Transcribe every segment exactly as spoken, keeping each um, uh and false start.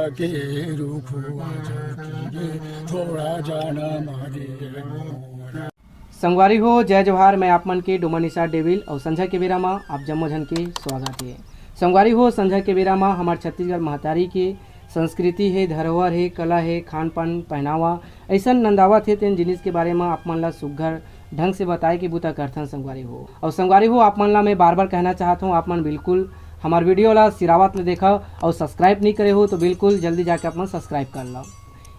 के रुखवा झपकी गे, थोड़ा जाना मारे मोरा। संगवारी हो, जय जोहार। मैं आप मन के डोमन निषाद डेविल अउ संझा के बेरा म आप जम्मो झन के स्वागत हे। संगवारी हो, संझा के बेरा म हमर छत्तीसगढ़ महतारी के संस्कृति हे, धरोहर हे, कला हे, खान पान, पहनावा, अइसन नंदावत हे, तेन जिनिस के बारे म आप मन ला सुग्घर ढंग से बताए के बूता करथन संगवारी हो। अउ संगवारी हो, आप मन ला मैं बार-बार कहना चाहत हूँ, आप मन बिल्कुल हमर वीडियो ला सिरावत ले देखव अउ subscribe नहीं करे हो तो बिल्कुल जल्दी जाके आप मन subscribe कर लव।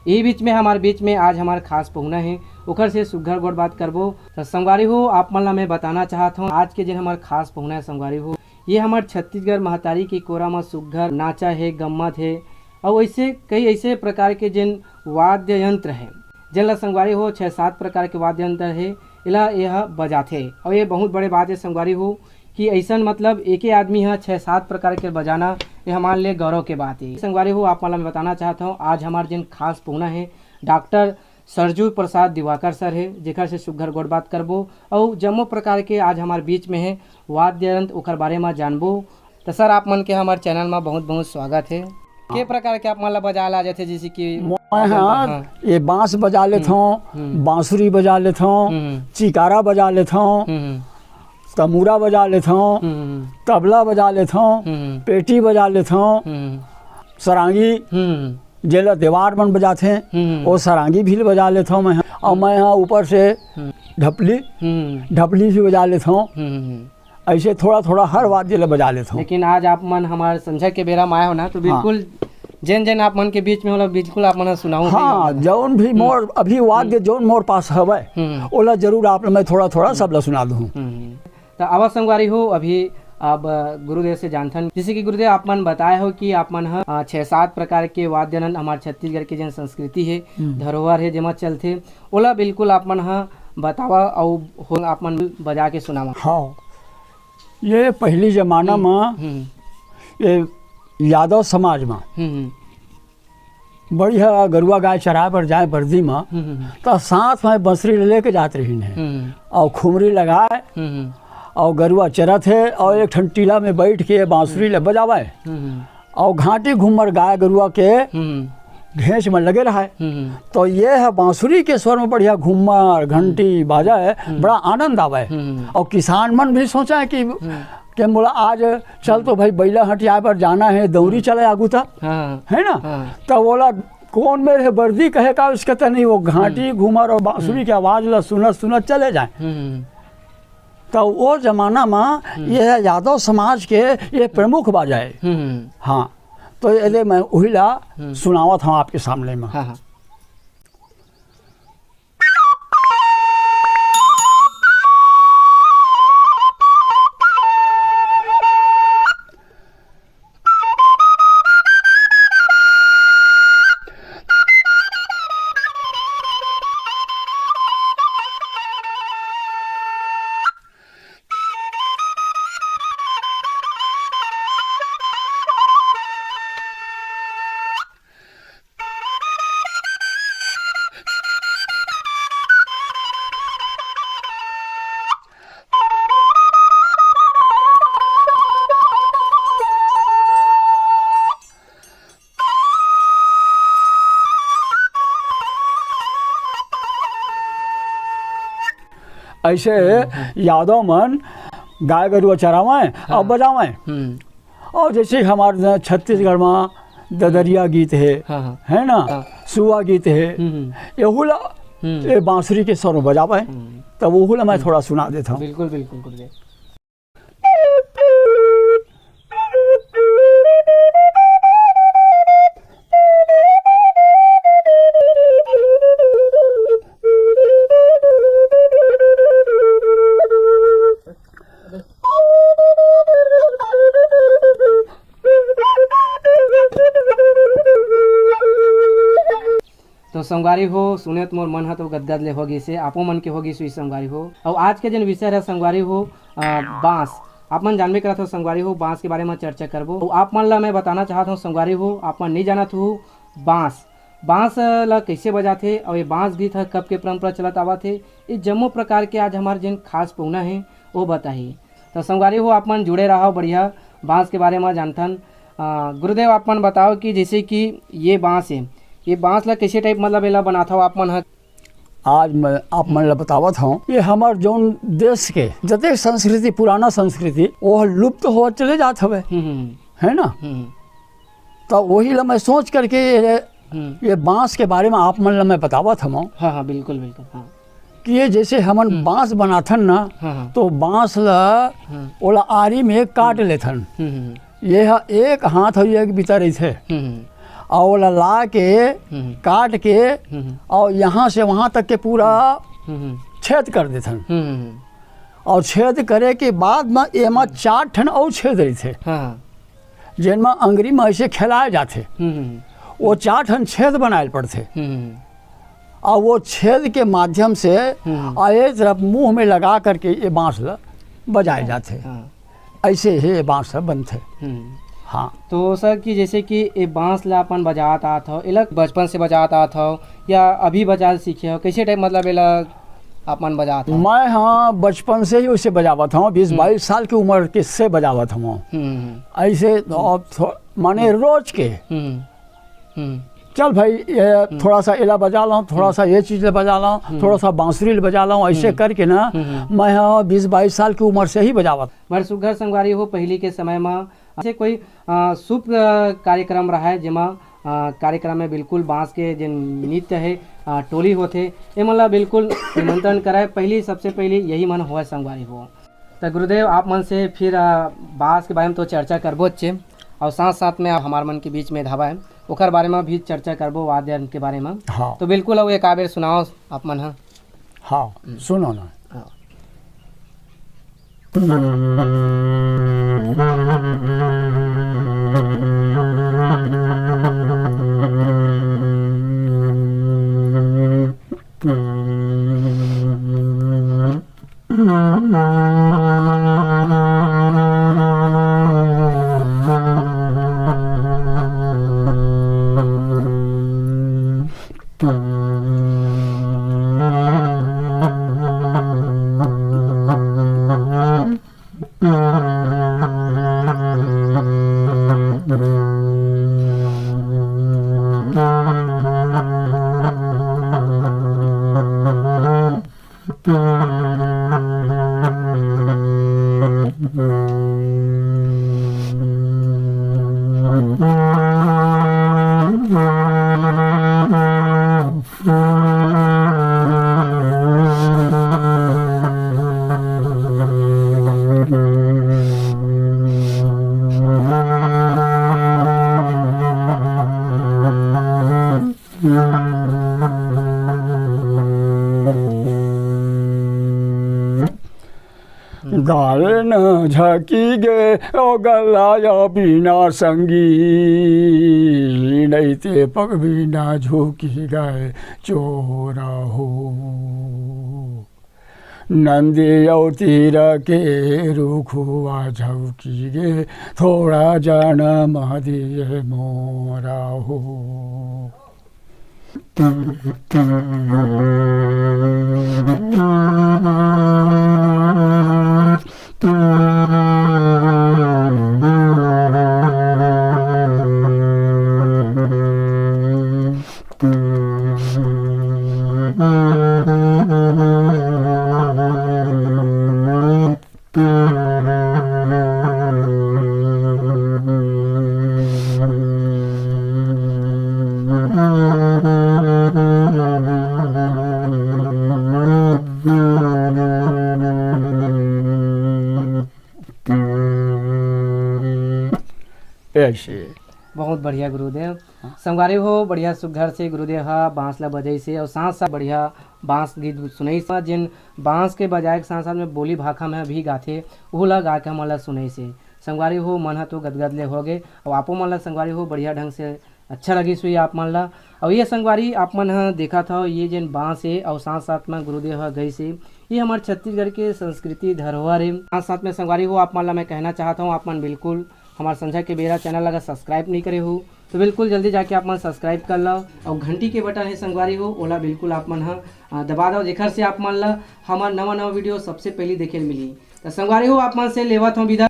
यही बीच में हमर बीच में आज हमर खास पहुना हे, ओकर से सुग्घर गोठ बात करबो। त संगवारी हो, आप मन ला मैं बताना चाहत हूँ, आज के जेन हमर खास पहुना हे संगवारी हो, ये हमर छत्तीसगढ़ महतारी के कोरा म सुग्घर नाचा हे, गम्मत हे, अउ ऐसे कई ऐसे प्रकार के जेन वाद्य यंत्र हे, जेन ला संगवारी हो छह सात प्रकार के वाद्य यंत्र हे, एला एह बजाथे। अउ ये बहुत बड़े बात हे संगवारी हो कि अइसन मतलब एके आदमी ह छह सात प्रकार के बजाना, ये हमारे लिए गौरव के बात हे। संगवारी हो, आप मन ला मैं बताना चाहत हूँ, आज हमार जेन खास पहुना हे डॉक्टर सरजू प्रसाद दिवाकर सर हे, जेकर से सुग्घर गोठ बात करबो। अउ जम्मो प्रकार के आज हमार बीच में हे वाद्य यंत्र, ओकर बारे म जानबो। त सर, आप मन के हमर चैनल म बहुत बहुत स्वागत हे। के प्रकार के आप मन ला बजाए ला आ जाथे, जैसे कि मैं ह हाँ। ये बांस बजा लेथों, हम्म। बांसुरी बजा लेथों, हम्म। चिकारा बजा लेथों, हम्म। तमूरा बजा लेथों, हम्म। तबला बजा लेथों, हम्म। पेटी बजा लेथों, हम्म। सरांगी, हम्म। जेला देवार मन बजाथे, हम्म। वो सरांगी भी बजा लेथों मैं ह। अउ मैं ह ऊपर से हम्म। ढपली, हम्म। ढपली भी बजा लेथों। हम्म। ऐसे थोड़ा थोड़ा हर वाद्य ला बजा लेथों। लेकिन आज आप मन हमारे संझा के बेरा में आए हो ना, तो हाँ। बिल्कुल जेन जेन आप मन के बीच में होला, बिल्कुल आप मन ह सुनाहू हाँ, भैया। जौन भी हम्म। मोर अभी वाद्य हम्म। जौन मोर पास हवय, हम्म। ओला जरूर आप मैं थोड़ा थोड़ा सब ला सुना दूँ। हम्म। त आवा संगवारी हो, अभी अब गुरुदेव से जानथन। जैसे कि गुरुदेव, आप मन बताए हो कि आप मन ह, अ, छह सात प्रकार के वाद्य यंत्र हमार छत्तीसगढ़ के जेन संस्कृति हे, हम्म। धरोहर हे, जेमा चलथे, ओला बिल्कुल आप मन ह बतावा अउ हो, आप मन बजा के सुनावा। हाँ, ये पहली जमाना हम्म, म हम्म। ये यादव समाज म हम्म, हम्म। बढ़िया गरुआ गाय चराए बर जाए बरदी म, हम्म, हम्म, हम्म। त साथ में बंसरी ले लेके जात रहिन हे। हम्म। अउ खुमरी लगाए, हम्म, हम्म। अउ गरुआ चरत हे, अउ एक ठन टीला में बैठ के बांसुरी ले बजावे। हम्म, हम्म। अउ घाटी घूमर गाय गरुआ के हम्म। घेंच में लगे रहे। हम्म। तो ये है बांसुरी के स्वर में बढ़िया घूमर, घंटी, हम्म। बाजा है, हम्म। बड़ा आनंद आवे। हम्म। अउ किसान मन भी सोचा है कि हम्म। के मोला आज चल तो भाई बइला हटियाए बर जाना हे, दौरी हम्म। चले आगू त, हाँ। है ना? हाँ। त ओला कोन मेर हे बरदी कहे का उसके त नहीं, वो घाटी हम्म। घूमर अउ बांसुरी हम्म। के आवाज ला सुनत सुनत चले जाए। हम्म। त वो जमाना म हम्म। ये यादव समाज के ये प्रमुख बाजा हे। हम्म। हाँ, तो ये मैं उही ला हम्म। सुनावत हूँ आपके सामने में। हाँ, हाँ। ऐसे हम्म, हम्म। यादव मन गाय गरुआ चरावंय अउ हाँ। बजावंय। हम्म। अउ जैसे हमारे छत्तीसगढ़ में ददरिया गीत हे, हाँ, हाँ। है ना? हाँ। सुआ गीत हे, हम्म, हम्म। एहू ला हम्म। ये बांसुरी के स्वर में बजावंय, हम्म। तब ओहू ला मैं हम्म। थोड़ा सुना देता हूँ। बिल्कुल, बिल्कुल, गुरुदेव। तो संगवारी हो, सुने त मोर मन ह तो गदगद ले हो गिस हे, आपो मन के हो गिस होही संगवारी हो। अउ आज के जेन विषय रहे संगवारी हो, अ, बांस, आप मन जानबे करत हो संगवारी हो, बांस के बारे म चर्चा करबो। अउ आप मन ला मैं बताना चाहत हूँ संगवारी हो, आप मन नइ जानत हो बांस, बांस ला कइसे बजाथे अउ ये बांस गीत ह कब के परंपरा चलत आवत हे, ये जम्मो प्रकार के आज हमार जेन खास पहुना हे, वो बताही। तो संगवारी हो, आप मन जुड़े रहो, बढ़िया बांस के बारे म जानथन। हाँ, गुरुदेव, आप मन बताओ कि जैसे कि ये बांस है, ये बांस ला कैसे टाइप, मतलब, एला बनाथव आप मन ह? आज मैं आप मन ला बतावत हूँ, ये हमर जौन देश के जते संस्कृति, पुराना संस्कृति, वो लुप्त होत चले जात हवे, हम्म, हम्म, है ना? हम्म। तो वही ला मैं सोच करके ये, हम्म। ये बांस के बारे में आप मन ला मैं बतावत हूँ। हाँ, हाँ, बिल्कुल, बिल्कुल, हाँ। कि ये जैसे हमन हम्म। बांस बनाथन ना, हाँ, हाँ। तो बांस ला, हाँ। ओला आरी में काट हम्म। लेथन। हम्म, हम्म, हम्म। ये ह एक हाथ अउ एक बिता रहिथे। हम्म, हम्म। अउ ओला ला के, हम्म। काट के, हम्म, हम्म। अउ यहाँ से वहाँ तक के पूरा हम्म, हम्म। छेद कर देथन। हम्म, हम्म, हम्म। अउ छेद करे के बाद म एमा हम्म। चार ठन अउ छेद रहिथे, हाँ, हाँ। जेन म अंगरी म ऐसे खेलाए जाथे। हम्म, हम्म, हम्म। वो चार ठन छेद बनाए ल पड़थे। हम्म, हम्म। अउ वो छेद के माध्यम से हम्म। आ ये तरफ मुंह में लगा करके ये बांस ल बजाए हाँ, जाथे। हाँ। ऐसे ही ये बांस ह बनथे। हम्म। हाँ। तो सर, कि जैसे कि ये बांस ला अपन बजात आत हव, एला बचपन से बजात आत हव या अभी बजाए सीखे हव, कैसे टाइप, मतलब, एला अपन बजात हव? मैं, हाँ, बचपन से ही उसे बजावत हूँ, बीस हम्म। बाईस साल की उम्र के से बजावत हूँ। हम्म, हम्म। ऐसे तो हम्म। अब थो-, माने हम्म। रोज के। हम्म। हम्म। चल भाई, ये हम्म। थोड़ा सा एला बजा लाऊं, थोड़ा हम्म। सा ये चीज ले बजा लाऊं, हम्म। थोड़ा सा बांसुरी ले बजा लाऊं, ऐसे हम्म। करके ना, हम्म, हम्म। मैं, हाँ, बीस बाईस साल की उम्र से ही बजावत। बड़ सुघर संगवारी हो, पहिली के समय म ऐसे कोई, अ, शुभ, अ, कार्यक्रम रहा है, जेमा, अ, कार्यक्रम में बिल्कुल बांस के जेन नृत्य है, अ, टोली होथे, ये मन ला बिल्कुल निमंत्रण कराए। पहली, सबसे पहली यही मन होए संगवारी हो। त गुरुदेव, आप मन से फिर, अ, बांस के बारे में तो चर्चा करबो अच्छे, और साथ साथ में आप हमार मन के बीच में धावा है, ओकर बारे में भी चर्चा करबो, वाद्य यंत्र के बारे में। हाँ। तो बिल्कुल, अब एक आबेर सुनाओ आप मन ह। हाँ, हम्म। सुनो ना। हाँ। गाल न झकी गे ओ गलाया बिना संगी, नैते पग बिना झुकी गए चोरा हो। नंदी अउ तीरा के रुखुआ झुकी गे, थोड़ा जाना मा दिए मोरा हो। ऐसे। बहुत बढ़िया गुरुदेव। हाँ। संगवारी हो, बढ़िया सुघर से गुरुदेव ह बांस ला बजइस हे और साथ साथ बढ़िया बांस गीत सुनइस हे। जिन बांस के बजाए के साथ साथ में बोली भाखा में भी गाथे, ओहू ला गा के हमन ला सुनइस हे। संगवारी हो, मन ह तो गदगद ले हो गे, और आपो मन ला संगवारी हो बढ़िया ढंग से अच्छा लगिस होही आप मन ला। और ये संगवारी आप मन ह देखत हव, ये जेन बांस हे और साथ साथ में गुरुदेव ह गइस हे, ये हमर छत्तीसगढ़ के संस्कृति धरोहर हे। साथ साथ में संगवारी हो, आप मन ला मैं कहना चाहत हूँ, आप मन बिल्कुल हमार संझा के बेरा चैनल अगर सब्सक्राइब नहीं करे हो तो बिल्कुल जल्दी जाके आप मन सब्सक्राइब कर लो और घंटी के बटन है संगवारी हो, ओला बिल्कुल आप मन ह, आ, दबा दो, जेकर से आप मन ला हमार नवा नवा वीडियो सबसे पहली देखे ल मिली। तो संगवारी हो, आप मन से लेवत हूँ विदा।